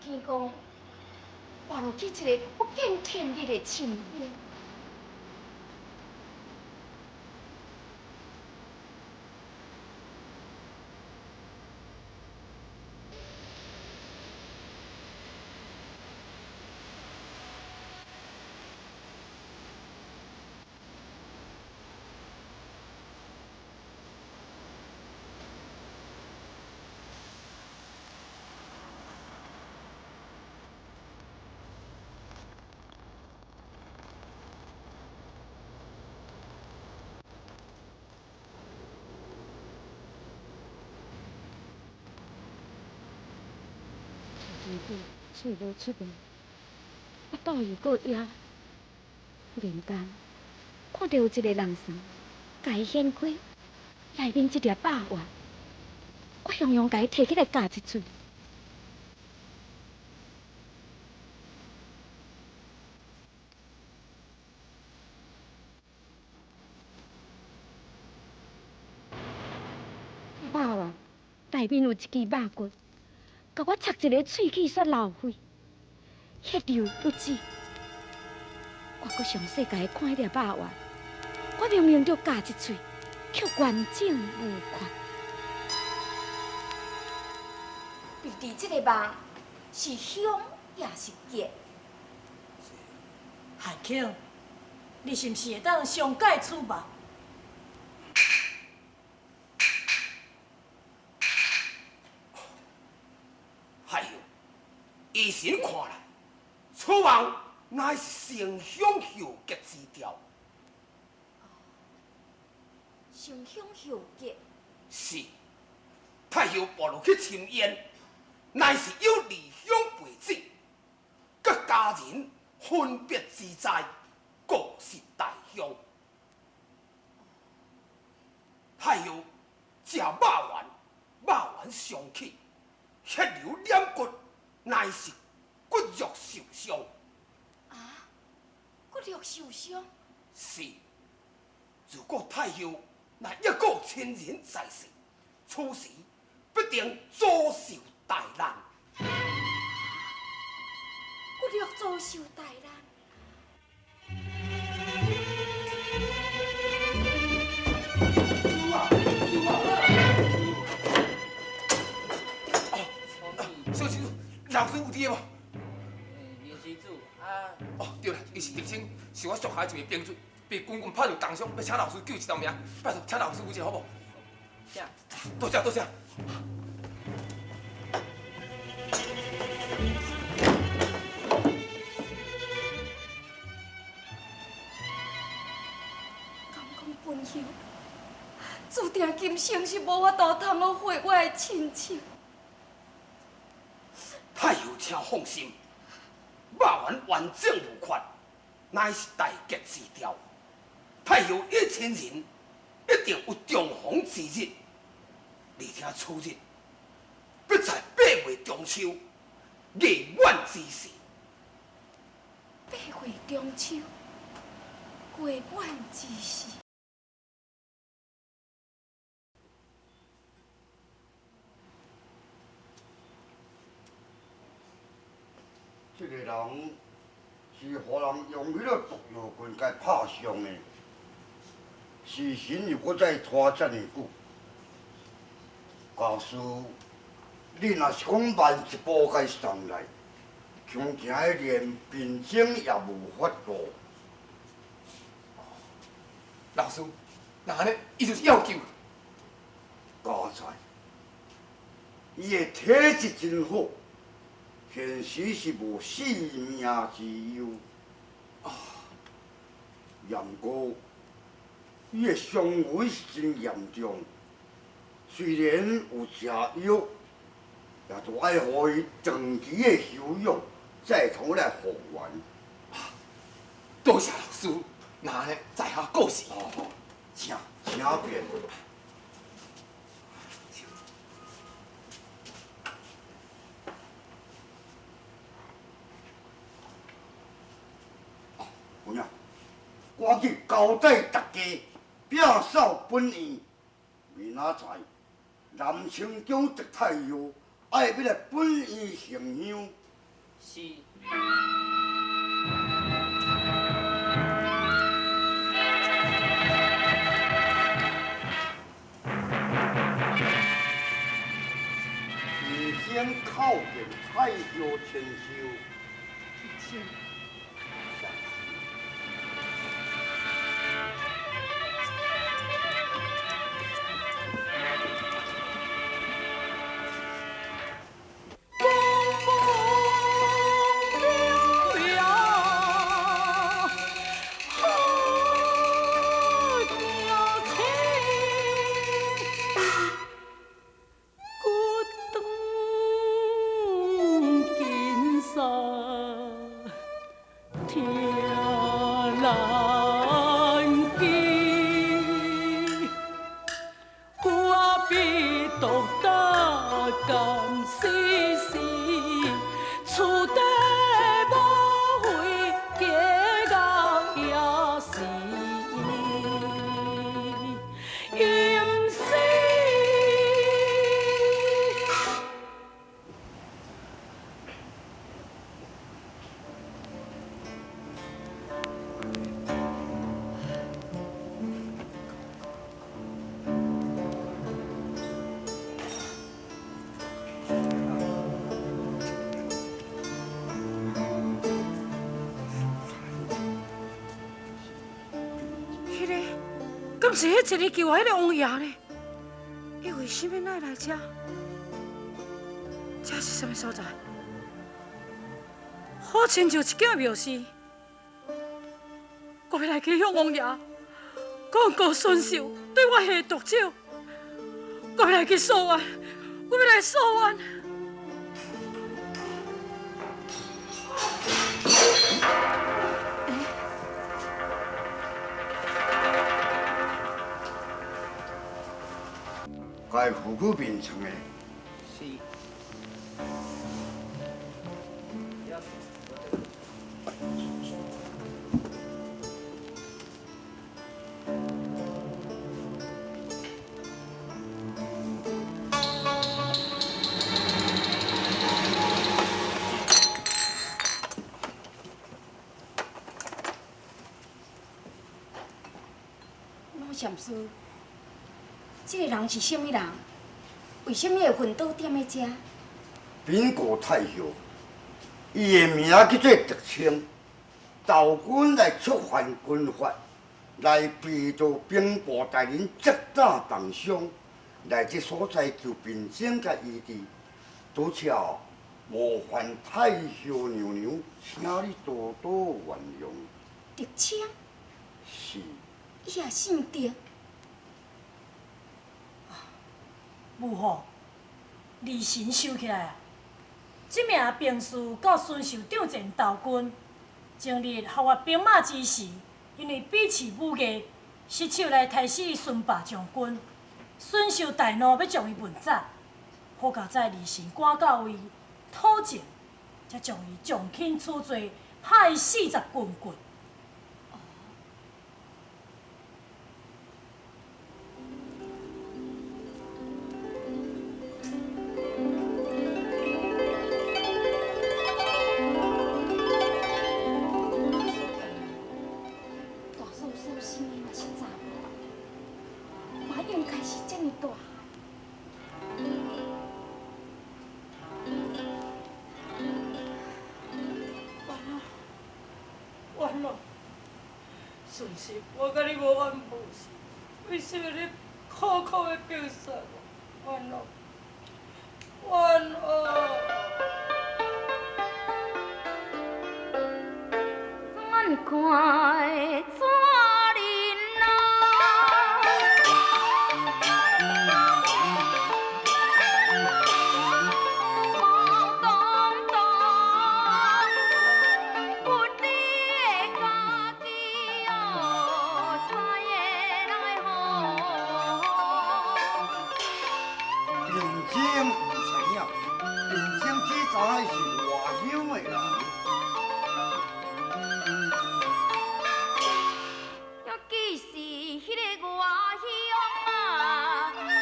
驚講跋落去一个不見天日的深淵。喙无出来，腹肚又阁枵。忽然间，看著有一个人送，共伊掀开，内面一粒肉丸，我雄雄共伊提起来咬一喙。肉丸内面有一支肉骨。共我插一个喙齿煞流血，血流不止。我阁详细共伊看彼粒肉丸，我明明著咬一喙，却完整无缺。未知这个梦是凶抑是吉？海庆，你是毋是会当上解此梦？依神看来，此梦乃是成凶后吉之兆。成凶后吉。是，太后跋落去深渊，乃是有离乡背井，佮家人分别之灾，故是大凶。太后食肉丸，肉丸伤气，血流染骨。乃是骨肉受伤。啊！骨肉受伤？是。如果太后若抑阁有亲人在世，此时必定遭受大难。骨肉遭受大难。老师有伫个无？临时主啊。哦，对啦，伊是特清，是我属下一位兵卒，被军棍拍著重伤，欲请老师救一条命，拜托请老师有一下好无？请。多谢多谢。敢讲本侯注定今生是无法度通好会我的亲情。太后，请放心，肉丸完整无缺，乃是大吉之兆。太后与亲人一定有重逢之日，而且此日必在八月中秋月满之时。八月中秋月满之时。这个人是予人用彼个毒药棍共拍伤的，时辰又阁再拖遮尔久。假使你若是讲慢一步共伊送来，恐惊连病征也无法度。老师，若按呢，伊就是药救。家在，伊的体质真好。现时是无性命之忧，啊！毋过，伊的伤痕是真严重，虽然有食药，也都爱予伊长期的休养，才会通来复原。多谢老师，那按呢，在下告辞。哦，请请便。有影，赶紧交代大家，摒扫本院。明仔载南清宫狄太后爱欲来本院行香。是。平生叩见太后千寿。是。敢是彼一日救我彼个王爷呢？伊为啥物爱来遮？遮是啥物所在？好亲像一间庙寺。我欲来去向王爷讲告孙秀对我下毒手。我欲来去诉冤，我欲来诉冤。该扶去眠床的。是。老禅师，这个人是啥物人？为啥物会昏倒踮咧遮？禀告太后，伊的名叫做德清，投军来触犯军法，来被做兵部大人责打重伤，来这所在求病症佮医治。拄巧冒犯太后娘娘，请你多多原谅。德清？是。伊也姓德。母后，离神收起来啊！这名兵士到孙秀帐前投军，前日学员兵马之时，因为比试武艺，失手来刣死孙霸将军。孙秀大怒，欲将伊问斩。好佳哉，二神赶到位讨证，才将伊从轻处罪，拍伊40棍棍。大嫂所生的若是查某，嘛应该是这么大汉。完了，完了！顺心，我佮你无冤无仇，为啥物你苦苦的逼杀我？完了，完了！转看怎忍啊？无当当，不你的家己哦，知的人的好。病症毋知影，病症只知影伊是外乡的人。犹记是彼个外乡啊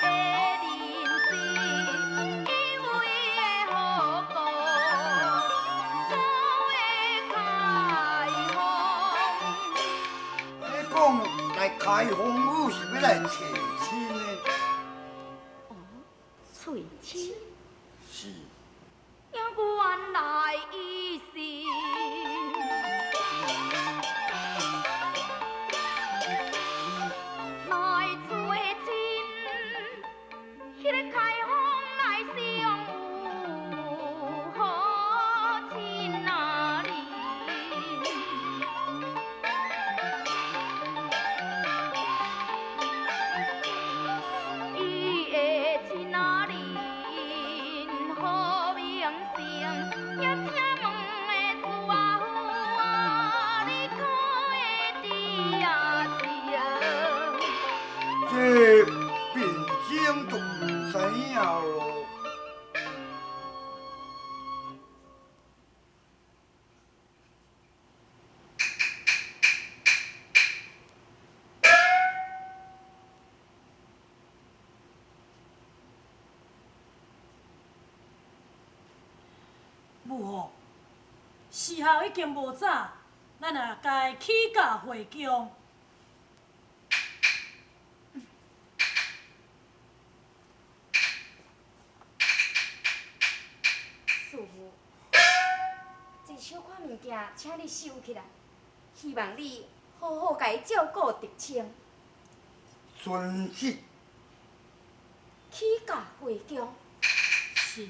的人子，因为的好故，转开封府是欲来提亲的。哦，提亲。是。原来伊是。来做亲，彼个开封来相有好亲啊哩。伊的亲啊哩好名声，也请问的师傅啊，你可会知啊知啊？这贫僧就毋知影咯。母后，时候已经无早，咱也该起驾回宫。师傅，这小可物件，请你收起来，希望你好好共伊照顾得清。遵旨。起驾回宫。是。